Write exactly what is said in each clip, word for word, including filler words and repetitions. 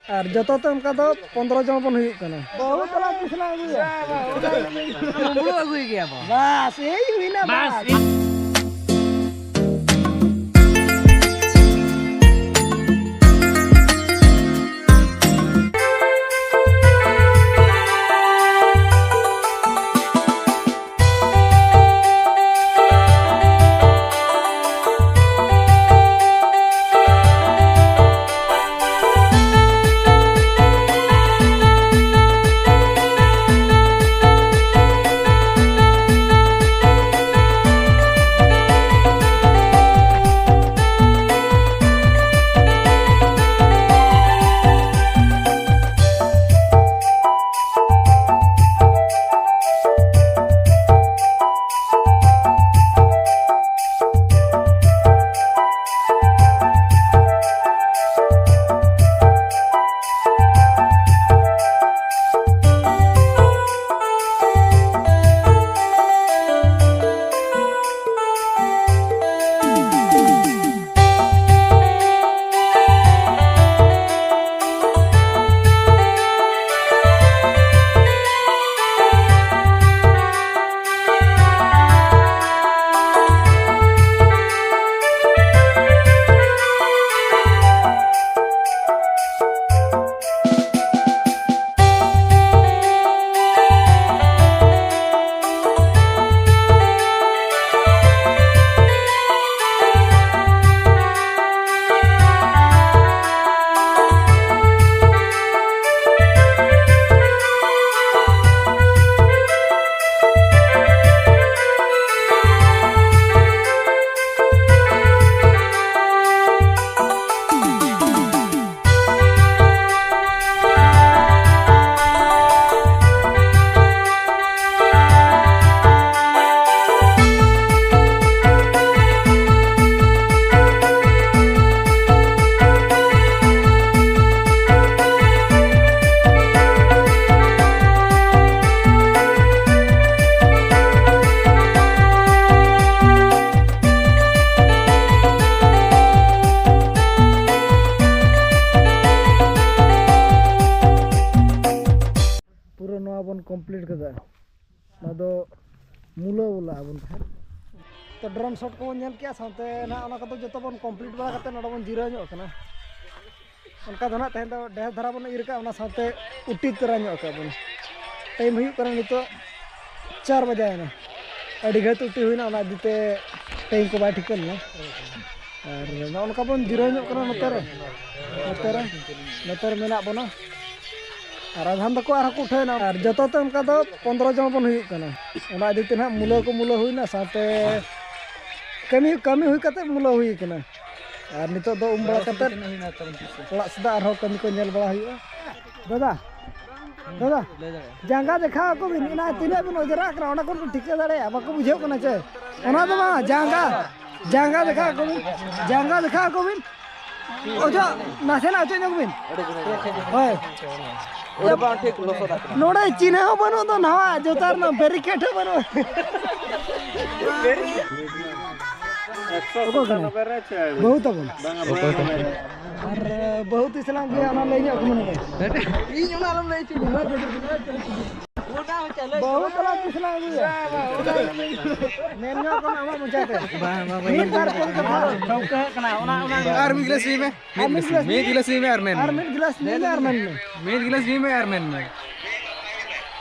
ᱟᱨ ᱡᱚᱛᱚ ᱛᱮ ᱚᱱᱠᱟ ᱫᱚ ᱯᱚᱱᱫᱽᱨᱚ ᱡᱚᱱ ᱵᱚᱱ ᱦᱩᱭᱩᱜ ᱠᱟᱱᱟ᱾ ᱵᱟᱹᱦᱩ ᱛᱟᱞᱟ ᱛᱤᱥ ᱞᱟᱝ ᱟᱹᱜᱩᱭᱟ? ᱵᱟᱥ, ᱮᱭ ᱦᱩᱭᱱᱟ, ᱵᱟᱥ᱾ ᱠᱚᱢᱯᱞᱤᱴ ᱠᱟᱫᱟ᱾ ᱚᱱᱟ ᱫᱚ ᱢᱩᱞᱟᱹ ᱵᱚᱞᱟᱜ ᱟᱵᱚᱱ ᱛᱟᱦᱮᱸᱫ᱾ ᱛᱚ, ᱰᱨᱳᱱ ᱥᱚᱴ ᱠᱚᱵᱚᱱ ᱧᱮᱞ ᱠᱮᱜᱼᱟ, ᱥᱟᱶᱛᱮ ᱱᱟᱦᱟᱜ ᱚᱱᱟ ᱠᱚᱫᱚ ᱡᱚᱛᱚ ᱵᱚᱱ ᱠᱚᱢᱯᱞᱤᱴ ᱵᱟᱲᱟ ᱠᱟᱛᱮ ᱱᱚᱰᱮ ᱵᱚᱱ ᱡᱤᱨᱟᱹᱣ ᱧᱚᱜ ᱠᱟᱱᱟ᱾ ᱚᱱᱠᱟ ᱫᱚ ᱱᱟᱦᱟᱜ ᱛᱮᱦᱮᱧ ᱫᱚ ᱰᱷᱮᱨ ᱫᱷᱟᱨᱟ ᱵᱚᱱ ᱤᱨ ᱠᱟᱜᱼᱟ, ᱚᱱᱟ ᱥᱟᱶᱛᱮ ᱩᱴᱤ ᱛᱚᱨᱟ ᱧᱚᱜ ᱠᱟᱜᱼᱟ ᱵᱚᱱ᱾ ᱴᱟᱭᱤᱢ ᱦᱩᱭᱩᱜ ᱠᱟᱱᱟ ᱱᱤᱛᱚᱜ ᱪᱟᱨ ᱵᱟᱡᱟᱭᱮᱱᱟ᱾ ᱟᱹᱰᱤ ᱜᱷᱟᱹᱲᱤᱡ ᱩᱴᱤ ᱦᱩᱭᱱᱟ, ᱚᱱᱟ ᱤᱫᱤ ᱛᱮ ᱴᱟᱭᱤᱢ ᱠᱚ ᱵᱟᱭ ᱴᱷᱤᱠᱟᱹ ᱞᱮᱱᱟ᱾ ᱟᱨ ᱱᱚᱜᱼᱚ ᱱᱚᱝᱠᱟ ᱵᱚᱱ ᱡᱤᱨᱟᱹᱣ ᱧᱚᱜ ᱠᱟᱱᱟ ᱱᱚᱛᱮ ᱨᱮ, ᱱᱚᱛᱮ ᱨᱮ, ᱱᱚᱛᱮ ᱨᱮ ᱢᱮᱱᱟᱜ ᱵᱚᱱᱟ᱾ ᱟᱨ ᱟᱫᱷᱟᱱ ᱫᱚᱠᱚ ᱟᱨᱦᱚᱸ ᱠᱚ ᱩᱴᱷᱟᱹᱣᱮᱱᱟ᱾ ᱟᱨ ᱡᱚᱛᱚ ᱛᱮ ᱚᱱᱠᱟ ᱫᱚ ᱯᱚᱱᱫᱽᱨᱚ ᱡᱚᱱ ᱵᱚᱱ ᱦᱩᱭᱩᱜ ᱠᱟᱱᱟ᱾ ᱚᱱᱟ ᱤᱫᱤ ᱛᱮ ᱱᱟᱦᱟᱜ ᱢᱩᱞᱟᱹ ᱠᱚ ᱢᱩᱞᱟᱹ ᱦᱩᱭᱱᱟ, ᱥᱟᱶᱛᱮ ᱠᱟᱹᱢᱤ, ᱠᱟᱹᱢᱤ ᱦᱩᱭ ᱠᱟᱛᱮ ᱢᱩᱞᱟᱹ ᱦᱩᱭ ᱠᱟᱱᱟ᱾ ᱟᱨ ᱱᱤᱛᱚᱜ ᱫᱚ ᱩᱢ ᱵᱟᱲᱟ ᱠᱟᱛᱮ ᱚᱲᱟᱜ ᱥᱮᱫ ᱟᱨᱦᱚᱸ ᱠᱟᱹᱢᱤ ᱠᱚ ᱧᱮᱞ ᱵᱟᱲᱟ ᱦᱩᱭᱩᱜᱼᱟ᱾ ᱫᱟᱫᱟ, ᱫᱟᱫᱟ, ᱡᱟᱸᱜᱟ ᱫᱮᱠᱷᱟᱣ ᱟᱠᱚ ᱵᱤᱱ, ᱚᱱᱟ ᱛᱤᱱᱟᱹᱜ ᱵᱤᱱ ᱚᱡᱽᱨᱟᱜ ᱠᱟᱱᱟ, ᱚᱱᱟ ᱠᱚ ᱴᱷᱤᱠᱟᱹ ᱫᱟᱲᱮᱭᱟᱜᱼᱟ, ᱵᱟᱠᱚ ᱵᱩᱡᱷᱟᱹᱣ ᱠᱟᱱᱟ ᱪᱮ? ᱚᱱᱟ ᱫᱚ ᱵᱟᱝ, ᱡᱟᱸᱜᱟ, ᱡᱟᱸᱜᱟ ᱫᱮᱠᱷᱟᱣ ᱟᱠᱚ ᱵᱤᱱ, ᱡᱟᱸᱜᱟ ᱫᱮᱠᱷᱟᱣ ᱟᱠᱚ ᱵᱤᱱ᱾ ᱚᱪᱚᱜ, ᱱᱟᱥᱮᱱᱟᱜ ᱚᱪᱚᱜ ᱧᱚᱜ ᱵᱤᱱ᱾ ᱦᱳᱭ᱾ ᱚᱸᱰᱮ ᱵᱟᱝ ᱴᱷᱤᱠ ᱞᱚᱥᱚᱫ ᱟᱠᱟᱱᱟ᱾ ᱱᱚᱰᱮ ᱪᱤᱱᱦᱟᱹ ᱦᱚᱸ ᱵᱟᱹᱱᱩᱜ ᱫᱚ, ᱱᱟᱣᱟ ᱡᱩᱛᱟ ᱨᱮᱱᱟᱜ ᱵᱮᱨᱤᱠᱮᱰ ᱦᱚᱸ ᱵᱟᱹᱱᱩᱜ᱾ ᱚᱠᱚᱭ ᱠᱟᱱᱟᱭ? ᱵᱟᱹᱦᱩ ᱛᱟᱵᱚᱱ᱾ ᱵᱟᱝᱟ, ᱵᱟᱝᱟ᱾ ᱟᱨ ᱵᱟᱹᱦᱩ ᱛᱤᱥ ᱞᱟᱝ ᱟᱹᱜᱩᱭᱟ, ᱚᱱᱟ ᱞᱟᱹᱭ ᱧᱚᱜ ᱠᱚ ᱢᱮ᱾ ᱤᱧ ᱚᱱᱟ ᱟᱞᱚᱢ ᱞᱟᱹᱭ ᱦᱚᱪᱚᱧᱟ᱾ ᱵᱟᱹᱦᱩ ᱛᱟᱞᱟ ᱛᱤᱥ ᱞᱟᱝ ᱟᱹᱜᱩᱭᱟ? ᱢᱮᱱ ᱧᱚᱜ ᱠᱚ ᱢᱮ ᱟᱢᱟᱜ ᱢᱚᱪᱟᱛᱮ᱾ ᱵᱟᱝ, ᱵᱟᱝ, ᱵᱟᱝ᱾ ᱢᱤᱫ ᱵᱟᱨ ᱠᱚ ᱠᱟᱛᱷᱟ᱾ ᱴᱷᱟᱹᱣᱠᱟᱹ ᱠᱟᱱᱟ, ᱚᱱᱟ, ᱚᱱᱟ᱾ ᱟᱨ ᱢᱤᱫ ᱜᱞᱟᱥ ᱧᱩᱭ ᱢᱮ᱾ ᱟᱨ ᱢᱤᱫ ᱜᱞᱟᱥ ᱢᱤᱫ ᱜᱞᱟᱥ ᱧᱩᱭ ᱢᱮ ᱟᱨ ᱢᱮᱱ ᱟᱨ ᱢᱮ᱾ ᱢᱤᱫ ᱜᱞᱟᱥ ᱧᱩᱭ ᱢᱮ ᱟᱨ ᱢᱮᱱ ᱢᱮ᱾ ᱢᱤᱫ ᱜᱞᱟᱥ ᱧᱩᱭ ᱢᱮ ᱟᱨ ᱢᱮᱱ ᱢᱮ᱾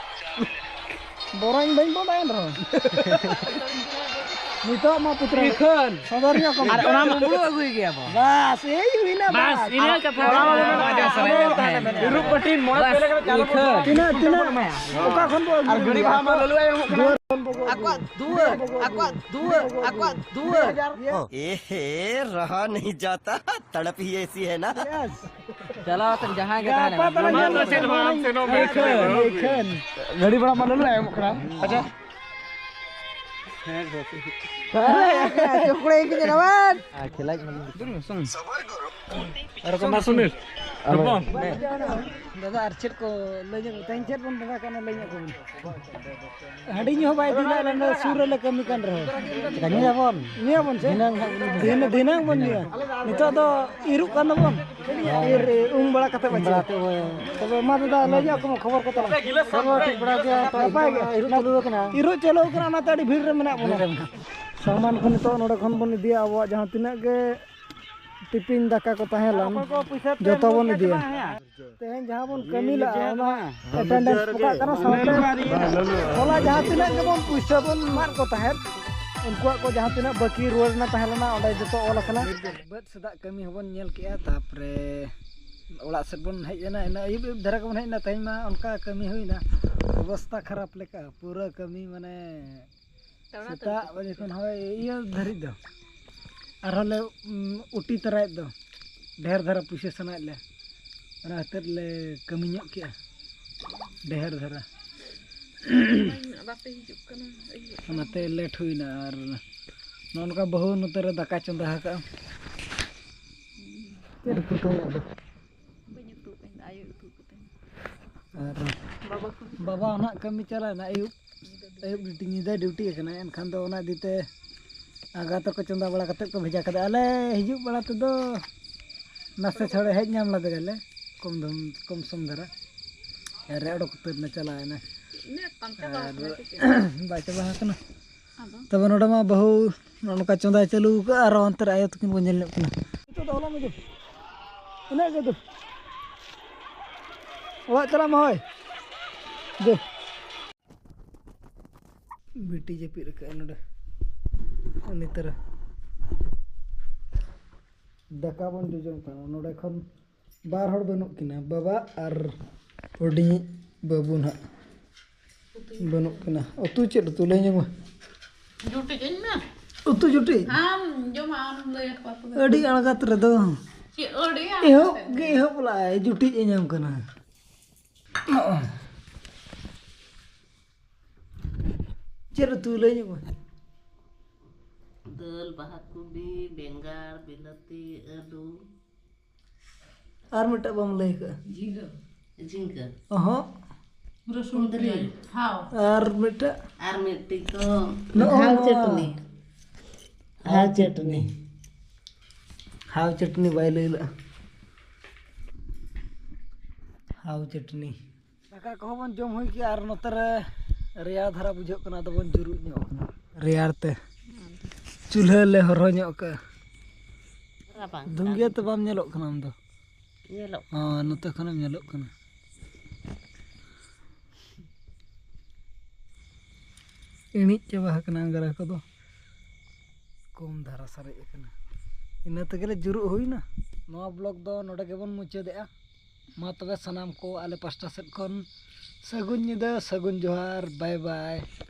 ᱵᱚᱨᱚᱧ ᱵᱟᱹᱧ ᱵᱚᱸᱫᱟ ᱮᱱ ᱨᱮᱦᱚᱸ᱾ ᱱᱤᱛᱚᱜ ᱢᱟ ᱯᱩᱛᱨᱟᱹ᱾ ᱤᱠᱷᱟᱹᱱ᱾ ᱥᱚᱫᱚᱨ ᱧᱚᱜ ᱠᱚᱢ᱾ ᱟᱨ ᱚᱱᱟ ᱢᱩᱢᱵᱩᱲᱩ ᱟᱹᱜᱩᱭ ᱜᱮᱭᱟ ᱵᱚ᱾ ᱵᱟᱥ, ᱮᱭ ᱦᱩᱭᱱᱟ ᱵᱟᱥ, ᱵᱟᱥ᱾ ᱤᱱᱟᱹ ᱠᱟᱛᱷᱟ᱾ ᱟᱵᱚ, ᱟᱵᱚ, ᱟᱵᱚ, ᱟᱵᱚ, ᱟᱵᱚ, ᱟᱵᱚ, ᱤᱨᱩᱯ ᱯᱟᱹᱴᱤ ᱢᱚᱬᱮ ᱵᱟᱥ, ᱯᱮ ᱞᱮᱠᱟ ᱪᱟᱞᱟᱜ ᱤᱠᱷᱟᱹᱱ᱾ ᱛᱤᱱᱟᱹᱜ, ᱛᱤᱱᱟᱹᱜ? ᱚᱠᱟ ᱠᱷᱚᱱ ᱵᱚ ᱟᱹᱜᱩ ᱟᱨ ᱜᱟᱹᱰᱤ ᱵᱷᱟᱲᱟ ᱢᱟ ᱞᱟᱹᱞᱩ ᱟᱭ ᱮᱢᱚᱜ ᱠᱟᱱᱟ᱾ ᱫᱩᱣᱟᱹᱨ ᱠᱷᱚᱱ ᱵᱚ ᱟᱹᱜᱩ ᱟᱠᱚᱣᱟᱜ ᱫᱩᱣᱟᱹᱨ, ᱟᱠᱚᱣᱟᱜ ᱫᱩᱣᱟᱹᱨ, ᱟᱠᱚᱣᱟᱜ ᱫᱩᱣᱟᱹᱨ᱾ ᱮᱦᱮ, ᱨᱟᱦᱟ ᱱᱟᱦᱤᱸ ᱡᱟᱛᱟ, ᱛᱟᱲᱟᱯ ᱦᱤ ᱮᱭᱥᱤ ᱦᱟᱭ ᱱᱟ᱾ ᱪᱟᱞᱟᱣ ᱠᱟᱛᱮ ᱡᱟᱦᱟᱸᱭ ᱜᱮ ᱛᱟᱦᱮᱱᱟ᱾ ᱜᱟᱯᱟ ᱛᱟᱞᱟ ᱧᱮᱞ ᱢᱮ᱾ ᱟᱢᱟᱜ ᱫᱚ ᱪᱮᱫ ᱦᱚᱸ ᱵᱟᱝ, ᱥᱮᱱᱚᱜ ᱢᱮ᱾ ᱤᱠᱷᱟᱹᱱ, ᱤᱠᱷᱟᱹᱱ᱾ ᱜᱟᱹᱰᱤ ᱵᱷᱟᱲᱟ ᱢᱟ ᱞᱟᱹᱞᱩ ᱟᱭ ᱮᱢᱚᱜ ᱠᱟᱱᱟ᱾ ᱟᱪᱪᱷᱟ᱾ ᱪᱚᱠᱲᱮ ᱜᱮ ᱧᱮᱞᱚᱜᱼᱟ᱾ ᱟᱨ ᱠᱷᱮᱞᱟᱭᱤᱡ ᱢᱟ ᱫᱩᱲᱩᱵ ᱢᱮ, ᱥᱩᱱ᱾ ᱟᱨ ᱠᱚ ᱢᱟ ᱥᱩᱱᱤᱞ᱾ ᱫᱟᱫᱟ, ᱟᱨ ᱪᱮᱫ ᱠᱚ ᱞᱟᱹᱭ ᱧᱚᱜ, ᱛᱮᱦᱮᱧ ᱪᱮᱫ ᱵᱚᱱ ᱵᱚᱸᱜᱟ ᱠᱟᱱᱟ, ᱞᱟᱹᱭ ᱧᱚᱜ ᱠᱚᱵᱚᱱ᱾ ᱦᱟᱺᱰᱤ ᱧᱩ ᱦᱚᱸ ᱵᱟᱭ ᱤᱫᱤ ᱞᱮᱫ ᱞᱮ, ᱥᱩᱨ ᱨᱮᱞᱮ ᱠᱟᱹᱢᱤ ᱠᱟᱱ ᱨᱮᱦᱚᱸ᱾ ᱪᱮᱠᱟ ᱧᱩᱭᱟᱵᱚᱱ? ᱧᱩᱭᱟᱵᱚᱱ ᱥᱮ? ᱫᱷᱤᱱᱟᱹᱝ ᱦᱟᱸᱜ ᱵᱚᱱ ᱤᱫᱤᱭᱟ᱾ ᱫᱷᱤᱱᱟᱹᱝ, ᱫᱷᱤᱱᱟᱹᱝ ᱵᱚᱱ ᱧᱩᱭᱟ᱾ ᱱᱤᱛᱚᱜ ᱫᱚ ᱤᱨᱚᱜ ᱠᱟᱱ ᱫᱚᱵᱚᱱ᱾ ᱤᱨ, ᱤᱨ, ᱩᱢ ᱵᱟᱲᱟ ᱠᱟᱛᱮ ᱵᱟᱪᱷᱟᱣ᱾ ᱛᱚᱵᱮ ᱢᱟ ᱫᱟᱫᱟ, ᱞᱟᱹᱭ ᱧᱚᱜ ᱠᱚᱢᱟ ᱠᱷᱚᱵᱚᱨ ᱠᱚ ᱛᱟᱞᱟᱝ᱾ ᱠᱷᱚᱵᱚᱨ ᱴᱷᱤᱠ ᱵᱟᱲᱟ ᱜᱮᱭᱟ᱾ ᱱᱟᱯᱟᱭ ᱜᱮ᱾ ᱤᱨᱚᱜ ᱪᱟᱹᱞᱩ ᱟᱠᱟᱱᱟ᱾ ᱤᱨᱚᱜ ᱪᱟᱹᱞᱩ ᱟᱠᱟᱱᱟ, ᱚᱱᱟᱛᱮ ᱟᱹᱰᱤ ᱵᱷᱤᱲ ᱨᱮ ᱢᱮᱱᱟᱜ ᱵᱚᱱᱟ᱾ ᱵᱷᱤᱲ ᱨᱮ ᱢᱮᱱᱟᱜ᱾ ᱥᱟᱢᱟᱱ ᱠᱚ ᱱᱤᱛᱚᱜ ᱱᱚᱰᱮ ᱠᱷᱚᱱ ᱵᱚᱱ ᱤᱫᱤᱭᱟ, ᱟᱵᱚᱣᱟᱜ ᱡᱟᱦᱟᱸ ᱛᱤᱱᱟᱹᱜ ᱜᱮ ᱴᱤᱯᱤᱱ ᱫᱟᱠᱟ ᱠᱚ ᱛᱟᱦᱮᱸ ᱞᱮᱱ, ᱡᱚᱛᱚ ᱵᱚᱱ ᱤᱫᱤᱭᱟ᱾ ᱛᱮᱦᱮᱧ ᱡᱟᱦᱟᱸ ᱵᱚᱱ ᱠᱟᱹᱢᱤ ᱞᱮᱫᱼᱟ, ᱚᱱᱟ ᱮᱴᱮᱱᱰᱮᱱᱥ ᱯᱚᱠᱟᱜ ᱠᱟᱱᱟ, ᱥᱟᱶᱛᱮ ᱦᱚᱞᱟ ᱡᱟᱦᱟᱸ ᱛᱤᱱᱟᱹᱜ ᱜᱮᱵᱚᱱ ᱯᱩᱭᱥᱟᱹ ᱵᱚᱱ ᱮᱢᱟᱫ ᱠᱚ ᱛᱟᱦᱮᱸᱫ, ᱩᱱᱠᱩᱣᱟᱜ ᱠᱚ ᱡᱟᱦᱟᱸ ᱛᱤᱱᱟᱹᱜ ᱵᱟᱹᱠᱤ ᱨᱩᱣᱟᱹᱲ ᱨᱮᱱᱟᱜ ᱛᱟᱦᱮᱸ ᱞᱮᱱᱟ, ᱚᱸᱰᱮ ᱡᱚᱛᱚ ᱚᱞ ᱟᱠᱟᱱᱟ᱾ ᱵᱟᱹᱫᱽ ᱥᱮᱫᱟᱜ ᱠᱟᱹᱢᱤ ᱦᱚᱸᱵᱚᱱ ᱧᱮᱞ ᱠᱮᱜᱼᱟ, ᱛᱟᱨᱯᱚᱨᱮ ᱚᱲᱟᱜ ᱥᱮᱫ ᱵᱚᱱ ᱦᱮᱡ ᱮᱱᱟ᱾ ᱤᱱᱟᱹ ᱟᱹᱭᱩᱵ ᱟᱹᱭᱩᱵ ᱫᱷᱟᱨᱟ ᱜᱮᱵᱚᱱ ᱦᱮᱡ ᱮᱱᱟ᱾ ᱛᱮᱦᱮᱧ ᱢᱟ ᱚᱱᱠᱟ ᱠᱟᱹᱢᱤ ᱦᱩᱭᱱᱟ, ᱚᱵᱚᱥᱛᱟ ᱠᱷᱟᱨᱟᱯ ᱞᱮᱠᱟ, ᱯᱩᱨᱟᱹ ᱠᱟᱹᱢᱤ ᱢᱟᱱᱮ ᱥᱮᱛᱟᱜ ᱵᱟᱡᱮ ᱠᱷᱚᱱ ᱦᱚᱸ ᱤᱭᱟᱹ ᱫᱷᱟᱹᱨᱤᱡ ᱫᱚ ᱟᱨᱦᱚᱸ ᱞᱮ, ᱩᱢ, ᱩᱴᱤ ᱛᱚᱨᱟᱭᱮᱫ ᱫᱚ᱾ ᱰᱷᱮᱨ ᱫᱷᱟᱨᱟ ᱯᱩᱭᱥᱟᱹ ᱥᱟᱱᱟᱭᱮᱫ ᱞᱮ, ᱚᱱᱟ ᱠᱷᱟᱹᱛᱤᱨ ᱞᱮ ᱠᱟᱹᱢᱤ ᱧᱚᱜ ᱠᱮᱜᱼᱟ ᱰᱷᱮᱨ ᱫᱷᱟᱨᱟ᱾ ᱵᱟᱯᱮ ᱦᱤᱡᱩᱜ ᱠᱟᱱᱟ, ᱟᱹᱭᱩᱵ᱾ ᱚᱱᱟᱛᱮ ᱞᱮᱴ ᱦᱩᱭᱱᱟ᱾ ᱟᱨ ᱱᱚᱜᱼᱚ ᱱᱚᱝᱠᱟ ᱵᱟᱹᱦᱩ ᱱᱚᱛᱮ ᱨᱮ ᱫᱟᱠᱟ ᱪᱚᱸᱫᱟ ᱟᱠᱟᱫᱼᱟ᱾ ᱪᱮᱫ ᱩᱛᱩ ᱛᱟᱢ ᱫᱚ? ᱵᱟᱹᱧ ᱩᱛᱩ ᱟᱠᱟᱫᱟ, ᱟᱭᱳ ᱩᱛᱩ ᱟᱠᱟᱫᱟᱭ᱾ ᱟᱨ ᱵᱟᱵᱟ ᱠᱚ? ᱵᱟᱵᱟ ᱦᱚᱸ ᱱᱟᱦᱟᱜ ᱠᱟᱹᱢᱤ ᱪᱟᱞᱟᱣ ᱮᱱᱟ, ᱟᱹᱭᱩᱵ, ᱟᱹᱭᱩᱵ ᱰᱤᱭᱩᱴᱤ, ᱧᱤᱫᱟᱹ ᱰᱤᱭᱩᱴᱤ ᱟᱠᱟᱱᱟᱭ᱾ ᱮᱱᱠᱷᱟᱱ ᱫᱚ ᱚᱱᱟ ᱤᱫᱤ ᱛᱮ ᱟᱜᱟ ᱛᱟᱠᱚ ᱪᱚᱸᱫᱟ ᱵᱟᱲᱟ ᱠᱟᱛᱮᱫ ᱠᱚ ᱵᱷᱮᱡᱟ ᱠᱟᱫᱟ᱾ ᱟᱞᱮ ᱦᱤᱡᱩᱜ ᱵᱮᱲᱟ ᱛᱮᱫᱚ ᱱᱟᱥᱮ ᱪᱷᱚᱲᱮ ᱦᱮᱡ ᱧᱟᱢ ᱞᱮᱫᱮᱭᱟᱞᱮ, ᱠᱚᱢ ᱫᱷᱚᱢ, ᱠᱚᱢ ᱥᱚᱢ ᱫᱷᱟᱨᱟ᱾ ᱟᱨ ᱚᱰᱚᱠ ᱩᱛᱟᱹᱨ ᱮᱱᱟ, ᱪᱟᱞᱟᱣ ᱮᱱᱟ᱾ ᱤᱱᱟᱹ ᱵᱟᱝ ᱪᱟᱵᱟ ᱟᱨ ᱟᱠᱟᱱᱟ ᱥᱮ ᱪᱮᱫ? ᱵᱟᱭ ᱪᱟᱵᱟ ᱟᱠᱟᱱᱟ᱾ ᱟᱫᱚ? ᱛᱚᱵᱮ ᱱᱚᱰᱮ ᱢᱟ ᱵᱟᱹᱦᱩ ᱱᱚᱜᱼᱚ ᱱᱚᱝᱠᱟ ᱪᱚᱸᱫᱟᱭ ᱪᱟᱹᱞᱩ ᱟᱠᱟᱫᱼᱟ, ᱟᱨ ᱚᱱᱛᱮ ᱨᱮ ᱟᱭᱳ ᱛᱟᱹᱠᱤᱱ ᱠᱚ ᱧᱮᱞ ᱧᱚᱜ ᱠᱤᱱᱟ᱾ ᱱᱤᱛᱚᱜ ᱫᱚ ᱟᱞᱚᱢ ᱦᱤᱡᱩᱜ, ᱤᱱᱟᱹᱜ ᱜᱮ ᱫᱩ᱾ ᱚᱲᱟᱜ ᱪᱟᱞᱟᱜ ᱢᱮ, ᱦᱳᱭ᱾ ᱫᱮ᱾ ᱵᱤᱴᱤ ᱡᱟᱹᱯᱤᱫ ᱟᱠᱟᱫᱼᱟᱭ ᱱᱚᱰᱮ᱾ ᱩᱱᱤ ᱛᱟᱨᱟ ᱫᱟᱠᱟ ᱵᱚᱱ ᱡᱚᱡᱚᱢ ᱠᱟᱱᱟ᱾ ᱱᱚᱰᱮ ᱠᱷᱚᱱ ᱵᱟᱨ ᱦᱚᱲ ᱵᱟᱹᱱᱩᱜ ᱠᱤᱱᱟ, ᱵᱟᱵᱟ ᱟᱨ ᱦᱩᱰᱤᱧᱤᱡ ᱵᱟᱹᱵᱩ ᱱᱟᱦᱟᱜ ᱵᱟᱹᱱᱩᱜ ᱠᱤᱱᱟ᱾ ᱩᱛᱩ ᱪᱮᱫ ᱩᱛᱩ? ᱞᱟᱹᱭ ᱧᱚᱜ ᱢᱮ᱾ ᱡᱩᱴᱤᱡ ᱟᱹᱧ ᱢᱮ᱾ ᱩᱛᱩ ᱡᱩᱴᱤᱡ? ᱟᱢ ᱡᱚᱢᱟ, ᱟᱢ ᱞᱟᱹᱭ ᱟᱠᱚᱣᱟ ᱛᱚᱵᱮ᱾ ᱟᱹᱰᱤ ᱟᱬᱜᱟᱛ ᱨᱮᱫᱚ᱾ ᱪᱮᱫ ᱟᱹᱰᱤ ᱮᱦᱚᱵ ᱟᱬᱜᱟᱛ ᱨᱮ? ᱜᱮ ᱮᱦᱚᱵ ᱞᱟᱜᱼᱟᱭ, ᱡᱩᱴᱤᱡ ᱮ ᱧᱟᱢ ᱠᱟᱱᱟ᱾ ᱱᱚᱜᱼᱚᱭ᱾ ᱪᱮᱫ ᱩᱛᱩ? ᱞᱟᱹᱭ ᱧᱚᱜ ᱢᱮ᱾ ᱫᱟᱹᱞ, ᱵᱟᱦᱟ ᱠᱩᱵᱤ, ᱵᱮᱸᱜᱟᱲ, ᱵᱤᱞᱟᱹᱛᱤ, ᱟᱹᱞᱩ᱾ ᱟᱨ ᱢᱤᱫᱴᱟᱝ ᱵᱟᱢ ᱞᱟᱹᱭ ᱠᱟᱜᱼᱟ᱾ ᱡᱷᱤᱸᱜᱟᱹ᱾ ᱚᱦᱚᱸ᱾ ᱨᱟᱹᱥᱩᱱ ᱠᱩᱸᱫᱽᱨᱤ᱾ ᱯᱮᱸᱭᱟᱡᱽ᱾ ᱦᱟᱣ᱾ ᱟᱨ ᱢᱤᱫᱴᱟᱝ᱾ ᱟᱨ ᱢᱤᱫᱴᱤᱡ ᱫᱚ ᱱᱚᱜᱼᱚ ᱦᱟᱣ ᱱᱚᱣᱟ᱾ ᱪᱟᱹᱴᱱᱤ᱾ ᱦᱟᱣ ᱪᱟᱹᱴᱱᱤ᱾ ᱦᱟᱣ ᱪᱟᱹᱴᱱᱤ ᱵᱟᱭ ᱞᱟᱹᱭ ᱞᱮᱜᱼᱟ᱾ ᱦᱟᱣ ᱪᱟᱹᱴᱱᱤ᱾ ᱫᱟᱠᱟ ᱠᱚᱦᱚᱸ ᱵᱚᱱ ᱡᱚᱢ ᱦᱩᱭ ᱠᱮᱜᱼᱟ ᱟᱨ ᱱᱚᱛᱮ ᱨᱮ ᱨᱮᱭᱟᱲ ᱫᱷᱟᱨᱟ ᱵᱩᱡᱷᱟᱹᱜ ᱠᱟᱱᱟ, ᱟᱫᱚ ᱵᱚᱱ ᱡᱩᱨᱩᱜ ᱧᱚᱜ ᱠᱟᱱᱟ᱾ ᱨᱮᱭᱟᱲ ᱛᱮ ᱪᱩᱞᱦᱟᱹ ᱞᱮ ᱦᱚᱨᱦᱚ ᱧᱚᱜ ᱠᱟᱜᱼᱟ᱾ ᱨᱟᱵᱟᱝ ᱫᱷᱩᱝᱜᱤᱭᱟᱹ ᱛᱮ ᱵᱟᱢ ᱧᱮᱞᱚᱜ ᱠᱟᱱᱟ ᱟᱢ ᱫᱚ? ᱧᱮᱞᱚᱜ ᱦᱚᱸ, ᱱᱚᱛᱮ ᱠᱷᱚᱱᱮᱢ ᱧᱮᱞᱚᱜ ᱠᱟᱱᱟ᱾ ᱤᱬᱤᱡ ᱪᱟᱵᱟ ᱟᱠᱟᱱᱟ ᱟᱝᱜᱽᱨᱟ ᱠᱚᱫᱚ, ᱠᱚᱢ ᱫᱷᱟᱨᱟ ᱥᱟᱨᱮᱡ ᱟᱠᱟᱱᱟ᱾ ᱤᱱᱟᱹ ᱛᱮᱜᱮ ᱞᱮ ᱡᱩᱨᱩᱜ ᱦᱩᱭᱱᱟ᱾ ᱱᱚᱣᱟ vlog ᱫᱚ ᱱᱚᱰᱮ ᱜᱮᱵᱚᱱ ᱢᱩᱪᱟᱹᱫᱮᱜᱼᱟ᱾ ᱢᱟ ᱛᱚᱵᱮ ᱥᱟᱱᱟᱢ ᱠᱚ ᱟᱞᱮ ᱯᱟᱥᱴᱟ ᱥᱮᱫ ᱠᱷᱚᱱ ᱥᱟᱹᱜᱩᱱ ᱧᱤᱫᱟᱹ, ᱥᱟᱹᱜᱩᱱ ᱡᱚᱦᱟᱨ, bye bye᱾